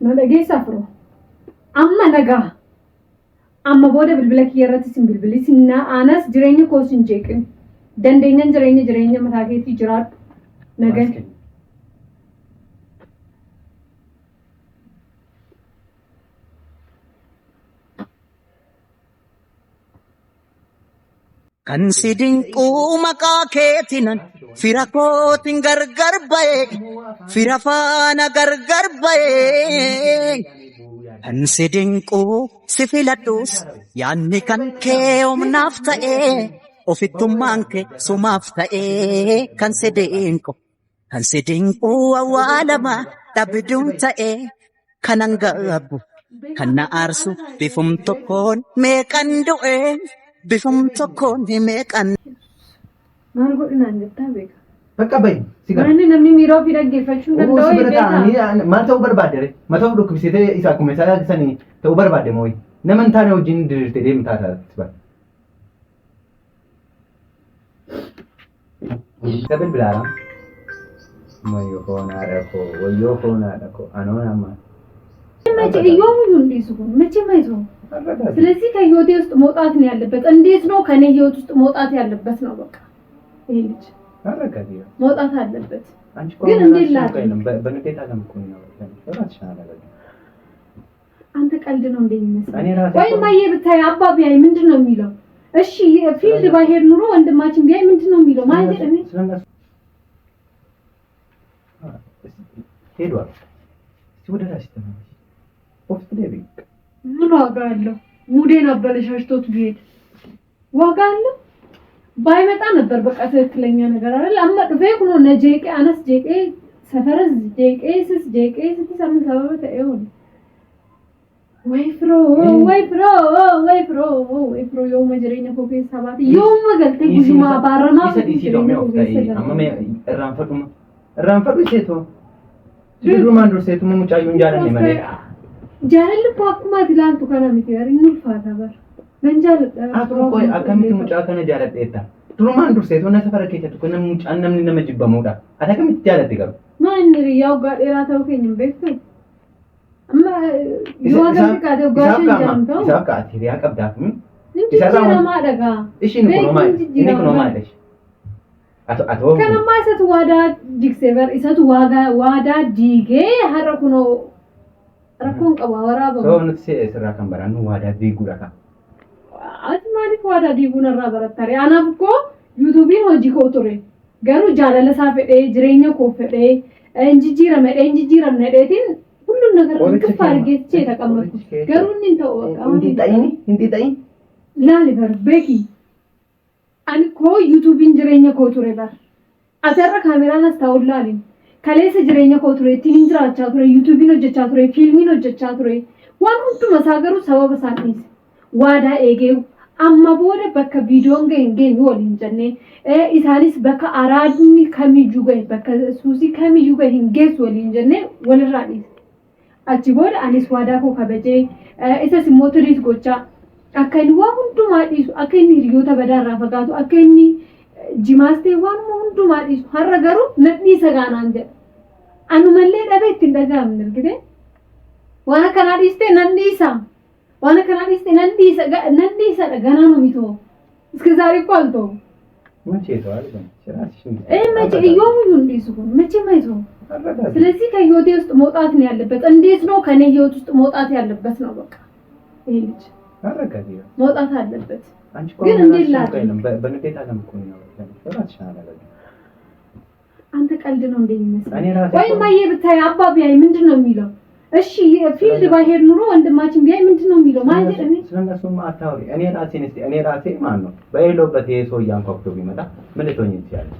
Na dhageessaa firoo. Amma nagaa. Amma booda bilbila kiyya irratti sin bilbili sin na aanas jireenya koo sin jeeqin. Dandeenyan jireenya jireenya mataa keetii jiraadhu. Nagaa. Kan si dinquu maqaa keetinan fira kootiin gargar ba'e fira faana gargar ba'e. Kan si dinquu si filadhus yaadni kan kee humnaaf ta'e ofittummaan kee sumaaf ta'e kan si dinqu kan si dinquu awwaalama dhabduun ta'e kanan gaabbu kan na aarsu bifum tokkoon meeqan du'e bifum tokkoon meeqan. Maal godhinaan jettaa beeka. Bakka bahi si gara. Manni namni miira ofii dhaggeeffachuu hin Oo, danda'u si bira beekaa. taa'anii maal ta'uu barbaadde ree? Mataa of dhukkubsitee isa akkuma isaa sanii ta'uu barbaadde moo? Nama hin taane wajjin diriirtee deemtaa taate si bara. Isa bilbilaara. Wayyoo foon haadha koo, wayyoo foon haadha koo, anoon amma. መቼ እዮብ እንዲሱ መቼም አይተውም። ስለዚህ ከህይወቴ ውስጥ መውጣት ነው ያለበት። እንዴት ነው ከኔ ህይወት ውስጥ መውጣት ያለበት ነው። በቃ ይሄ ልጅ አረጋጊ መውጣት አለበት። አንቺ እኮ ግን አሁን እንዴት ራስሽን ላድርግ? እኮ የለም፣ በንዴት ዓለም እኮ ነው ያወራሽ። ራስሽን አላደረግም። አንተ ቀልድ ነው እንደሚመስል እኔ ራሴ ወይ እኮ- ማየ ብታይ አባ ቢያይ ምንድን ነው የሚለው? እሺ ፊልድ ባይሄድ ኑሮ ወንድማችን ቢያይ ምንድን ነው የሚለው? ማለት እኔ ስለእነሱ ሄዷል። እስኪ ወደ ራስሽ ተመለሽ። ኦፍ ደቢ ምን ዋጋ አለው? ሙዴን አበለሻሽቶት ቢሄድ ዋጋ አለው? ባይመጣ ነበር በቃ ትክክለኛ ነገር አይደል? አማ ዱፌ ኩኖ ነጄቄ አነስ ጄቄ ሰፈረዝ ጄቄ ስስ ጄቄ ስትሰም ሰበበ ተኤውን ወይ ፍሮ ወይ ፍሮ ወይ ፍሮ ወይ ፍሮ የውመ ጅሬኛ ኮ ኬሳ ባate yooma galtee guyyuma abaaramaa isa dhiisii doomee of ta'ee amma mee irraanfadhuma irraanfadhu iseetoo durumaan durseetuma mucaayyuun jaalanne malee Jaalalli koo akkuma ati ilaaltu kana miti inni ulfaata bara. Nan jaaladha. Atu qoy akkamitti mucaa kana jaaladheetta durumaan durseetoo na safara keessa tokko namni mucaan namni nama jibbamuudha ati akkamitti jaalatte garuu Maal inni hiriyaa waggaa dheeraa ta'uu keenya hin beektu? Amma yoo hagam xiqqaate waggaa isaaf 5 qaama jaan ta'u. isaaf qaati hiriyaa qabdaaf Inni isarraa waan- jijjiiramaa dhagaa. ishiin kun Beekuun homaa inni kun jijjiiramaa. homaadha ishee atu atoo Kan ammaa isatu waadaa jigsee bar isatu waadaa diigee har'a kunoo rakkoon qaba waraabamu. sababa nuti sirraa kan barannu waadaa diiguudha kan Ati maaliif waadaa diiguu narraa baratta ree? Anaaf koo yuutuubiin hojii koo ture. Garuu jaalala isaa fedhee jireenya koo fedhee hin jijjiirame hin jijjiiramne dheetiin ሁሉን ነገር Qoricha ግፍ kee አድርጌ ትቼ የተቀመጥኩት qorichi kee garuu inni hin ta'u በቃ hin xixa'ini hin xixa'in laali bar beeki ani koo yuutuubiin jireenya koo ture bar ati har'a kaameraan as taa'u laalin kaleessa jireenya koo ture ittiin hin jiraachaa ture yuutuubiin hojjechaa ture fiilmiin hojjechaa ture waan hunduma isaa garuu sababa isaan dhiise waadaa eegee amma booda bakka viidiyoon gahe hin geenyu waliin jennee isaanis bakka araadni kamiyyuu gahe bakka suusii kamiyyuu gahe hin geessu waliin jennee walirraa dhiise. Achi booda anis waadaa koo kabajee isas immoo tiriit gochaa akka inni waa hundumaa dhiisu akka inni hiriyoota badaa irraa fagaatu akka inni jimaas ta'e waanuma hundumaa dhiisu har'a garuu nan dhiisa gaanaan jedha. Anumallee dhabee ittiin dhaga'amne argite waan akkanaa dhiiste nan dhiisa waan akkanaa dhiiste nan dhiisa nan dhiisadha ganaa nu mitoo እስከ ዛሬ እኮ አልተውም። መቼ ተዋል ራስሽን መቼ እዮብ እንዲሱ መቼም አይተውም። ስለዚህ ከህይወቴ ውስጥ መውጣት ነው ያለበት። እንዴት ነው ከኔ ህይወት ውስጥ መውጣት ያለበት ነው። በቃ ይሄ ልጅ አረጋጊ መውጣት አለበት። አንቺ እኮ ግን አሁን እንዴት ራስሽን ላድርግ? እኮ የለም፣ በንዴት ዓለም እኮ ነው ያወራሽ። ራስሽን አላደረግም። አንተ ቀልድ ነው እንደሚመስል እኔ ራሴ ወይ እኮ- ማየ ብታይ አባ ቢያይ ምንድን ነው የሚለው? እሺ ፊልድ ባይሄድ ኑሮ ወንድማችን ቢያይ ምንድን ነው የሚለው? ማለት እኔ ስለእነሱማ አታውሪ። እኔ ራሴን እስኪ እኔ ራሴ ማን ነው በሌለሁበት ይሄ ሰውዬ አንኳኩቶ ቢመጣ ምን ልትሆኚ ትችያለሽ?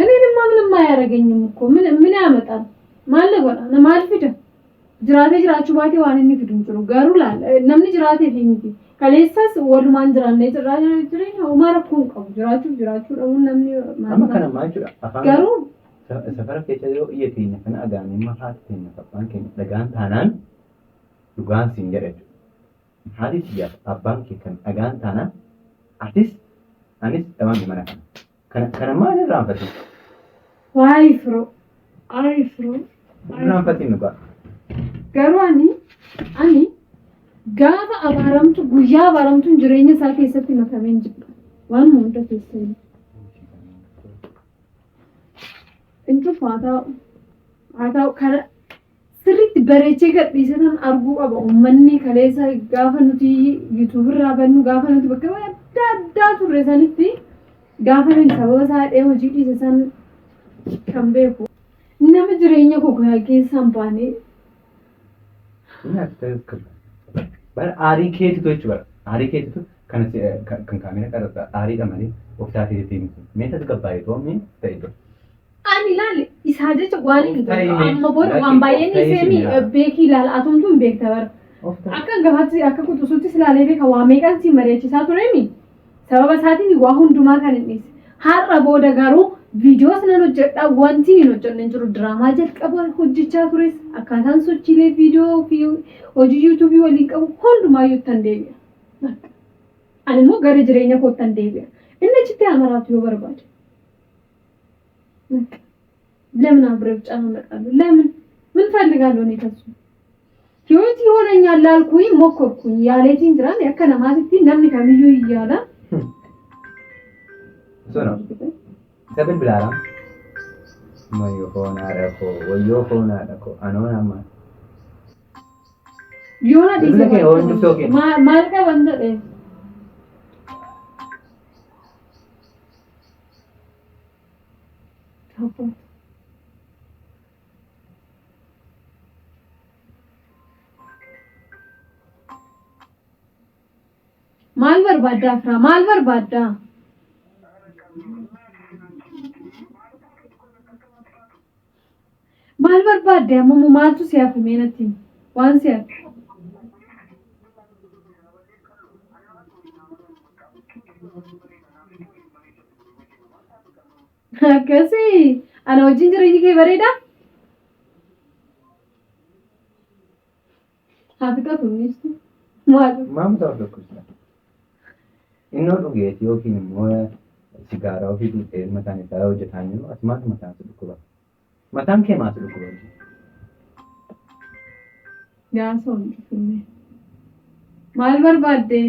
እኔንማ ምንም አያደርገኝም እኮ ምን ምን ያመጣል? ማል ጎዳ ማል ፊደ ጅራቴ ጅራቹ ባቴ ዋን inni fidu hin jiru garuu laal namni jiraatee fi miti kaleessas walumaan jiraanne jirraa jireenya homaa rakkoo hin qabu jiraachuuf jiraachuu dhabuun namni Amma kana maal jechuudha? Afaan garuu safara keessa yoo iyya teenya kana dhaga'anii haati teenya fi abbaan keenya dhagaan taanaan dhugaan siin jedha jechuudha. Haati tiyyaaf abbaan kee kan dhagaan taanaan atis anis dhabamne mana kana. Kana kana maal irraanfatin? waayee firoo waayee firoo Irraanfatin dhugaa. Garuu ani gaafa abaaramtu guyyaa abaaramtuun jireenya isaa keessatti makamee hin jibba. Waan hunda keessa hin. Hin cufu haa ta'u. Haa ta'u kana sirriitti bareechee gadhiisatan arguu qaba. Uummanni kaleessa gaafa nuti yuutuubirraa bannu gaafa nuti bakka adda addaa turre sanitti gaafa nuti sababa isaa dhee hojii dhiise san kan beeku. Nama jireenya koo keessaa hin baane. Bara aarii keetitu jechuudha. Aarii keetitu kan kan kaamera qarata aariidha malee of taatee miti. Mee tasgabbaa'ee too mee ta'e ture. Ani ilaali isaa jecha waan hin Of ta'ii mee. amma booda waan baay'een Of ta'ii isee mi si beekii ilaala atumtuu hin beekta bara. Of ta'ii. Akka gafaatti akka quxisuuttis ilaalee beeka waa meeqan si mari'achiisaa tureemi. Sababa isaatiin waa hundumaa kan hin dhiise. Har'a booda garuu viidiyoos nan hojjedha wanti hin hojjenne hin jiru diraamaa jalqaba hojjechaa tures akkaataan sochiilee viidiyoo fi hojii yuutuubii waliin qabu hundumaayyuu ittan deebi'a. Ani immoo gara jireenya koottan deebi'a. Inni achitti amaraatu yoo barbaade. ለምን አብሬው እጨናነቃለሁ? ለምን ምን ፈልጋለሁ እኔ ከሱ? ህይወት ይሆነኛል ላልኩኝ ሞከርኩኝ yaaleetiin jiran akka namaatitti namni kamiyyuu yaala. Osoo nama. Isa bilbilaara. Wayyoo foon haadha koo wayyoo foon haadha koo anoo nama. Yoona Bilbila kee hoo hin dhufte yookiin? Maal qaban jedhe? Maal barbaaddaa firaa? Maal barbaaddaa? Maal barbaadde ammoo maaltu si hafe mee natti himi? Waan si hafe. Akkasii ana wajjin jireenyi kee bareedaa? Haa fixatu innis maal? Maal ta'u dhukkubsa? Innoo dhugeeti yookiin immoo sigaaraa ofii dhuftee mataan isaa hojjetaa jiru ati maaltu mataan si dhukkuba? Mataan kee maal si dhukkuba? Gaasa hin cufinne. Maal barbaadde?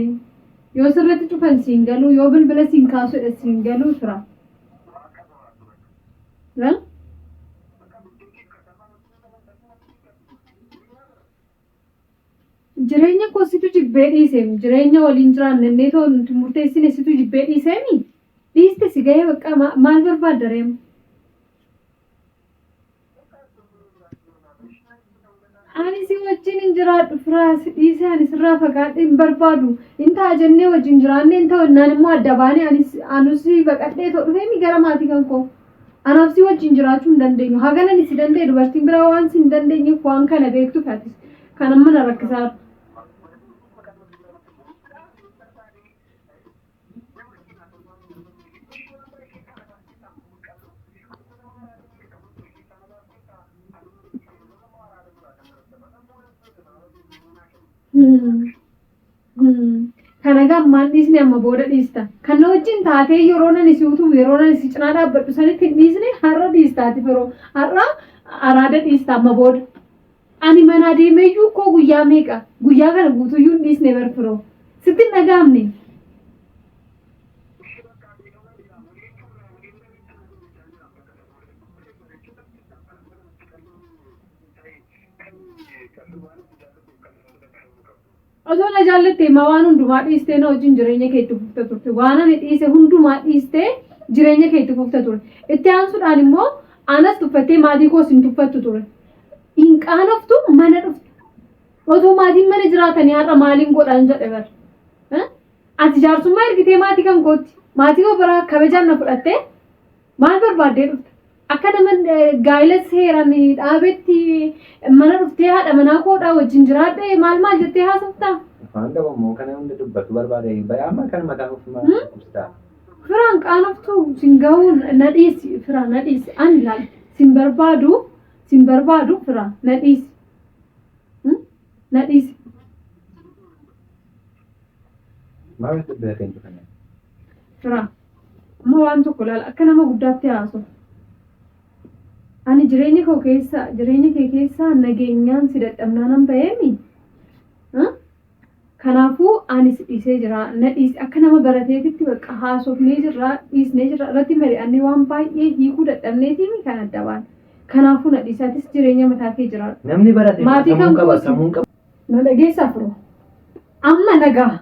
Yoo sirriitti cufan siin galuu yoo bilbila siin kaasudha siin galuu fira. Jireenya koo situ jibbee dhiiseem jireenya waliin jiraanne illee too nuti murteessine situ jibbee dhiiseemi dhiiste si gahee bakka maal barbaadda reema? Ani si wajjin hin jiraadhu firaa si dhiisee ani sirraa fagaadhee hin barbaadu. Hin ta'a jennee wajjin jiraanne hin ta'u innaan immoo adda baanee anis anus baqadhee too dhufee mi gara maatii kan koo. Anaaf si wajjin jiraachuu hin dandeenyu. Hagan ani si danda'e dubartiin biraa waan si hin dandeenyeef waan kana beektuuf atis kan amma na rakkisaa jiru. Kana gammaan dhiisne amma booda dhiista. Kan na wajjin taatee yeroo nani si utubu yeroo nani si cinaa dhaabbadhu sanitti hin dhiisne har'a dhiistaati firoo. Har'a araada dhiista amma booda. Ani manaa deemeeyyuu koo guyyaa meeqa? Guyyaa kana guutuyyuu hin dhiisne bar firoo. Sitti hin dhaga'amne. Osoo na jaallatte ma waan hundumaa dhiistee na wajjin jireenya kee itti fufta turte. Waan ani dhiise hundumaa dhiistee jireenya kee itti fufta ture. Itti aansuudhaan immoo anas tuffattee maatii koos hin tuffattu ture. Hin qaanoftu mana dhufte. Otoo maatiin mana jiraatanii har'a maaliin godhan jedhe bar. Ati jaarsummaa ergitee maatii kan kootti. Maatii koo biraa kabajaan na fudhattee maal barbaaddee dhufte? Akka nama gaa'ela seeraan dhaabetti mana dhuftee haadha manaa koodhaa wajjin jiraadhe maal maal jettee haasoftaa? Afaan qaba immoo kana hunda dubbatu barbaade amma kan mataan ofumaa dhukkubsataa. Firaan qaanoftu sin ga'uun na dhiisi firaa na dhiisi ani laal sin barbaadu firaa na dhiisi. Na dhiisi. Maal bilbila keenya cufame? Firaa amma waan tokko laal akka nama guddaatti haasof. Ani jireenya koo keessa jireenya kee keessa nageenyaan si dadhabnaanan ba'eemi. Kanaafuu ani si dhiisee jira. Na dhiisi akka nama barateetitti bakka haasofnee jirra dhiisnee jirra irratti mari'annee waan baay'ee hiikuu dadhabneetiimi kan adda baane. Kanaafuu na dhiisi atis jireenya mataa kee jiraadhu. Namni barate Maatii sammuu kan qaba kooti. sammuu qaba. Na dhageessaa firoo. Amma nagaa.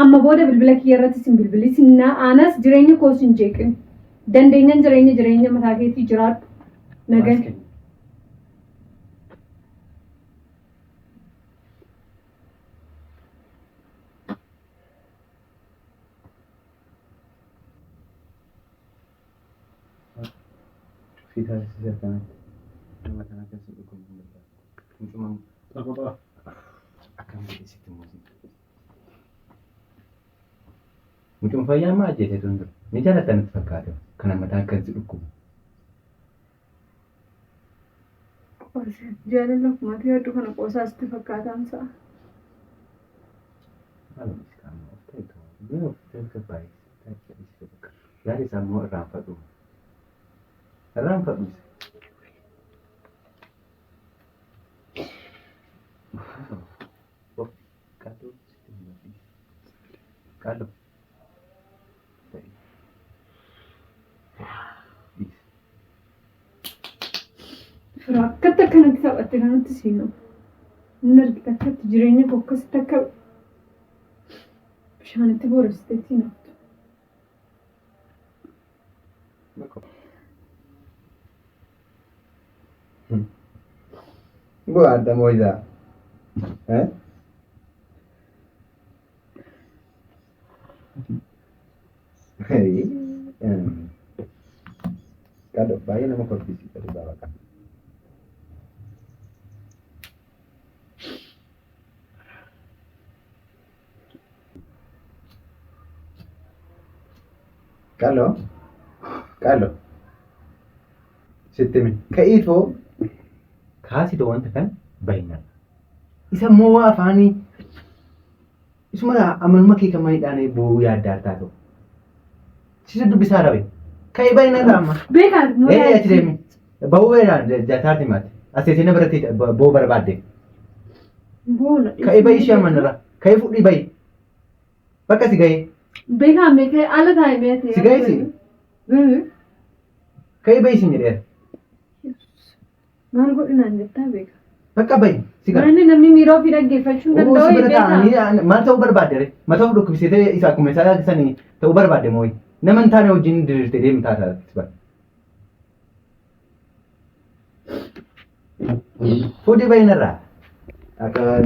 Amma booda bilbila kiyya irratti sin bilbilin na anas jireenya koo sin jeeqin. Dandeenyan jireenya jireenya mataa keetii jiraadhu. Nagaa. Fi taasisa kanatti. Nama kana keessa dhuguun hin barbaadu. Mucumaan akkam godhe sitti muuziqaa. Mucuma fayyaa maa ajjeese tun dura. Ni jaalatta natti fakkaata. Kana mataa akkan si dhukkubu. Jaalala maatii hedduu kana qoosaa sitti fakkaataan sa'a. Maaluma si qaama of ta'e ta'u. Mee of ta'e baay'ee. Yaada isaa immoo irraanfadhu. Irraanfadhu isa. Of qalloo sitti mul'atu. Qalloo. Ta'e. Dhiisi. Firoo akkatti akkanatti taphatte kanatti siinu. Inni argite akkatti jireenya koo akkasitti akka bishaanitti booressiteetti naftu. Bu'aadha mooyisaa. Eh? Qalloo baay'ee nama kolfisiisa dhugaa baqa. Qalloo qalloo sitti himi ka'iitoo kaasitoo wanta kan baay'inaan. Isa immoo waa afaanii isuma amanuma kee kan maayidhaan boo'uu yaaddaa taatu. Sisa dubbisaa rabe. Ka'ii baay'inaan amma. Beekaa Ee achi deemi. Ba'uu beelaan jaataati maati. Aseetii na biratti boo'uu barbaadde. Boona. Ka'ii bayi ishee amanarra. Ka'ii fudhii bayi. Bakka si ga'ee. Beekaa beekaa ala taa'e beekte. Si ga'ee si? Ka'ii bayi isin jedheera. Maal godhinaan jettaa beeka. Bakka bayi si ga'a. Manni namni miira ofii dhaggeeffachuu hin Oo, si danda'u bira beekaa. taa'anii maal ta'uu barbaadde ree? Mataa of dhukkubsitee isa akkuma isaa sanii ta'uu barbaadde mooyi. Nama hin taane wajjin diriirtee deemtaa taate bara. Fuudhii bayi narraa. Akka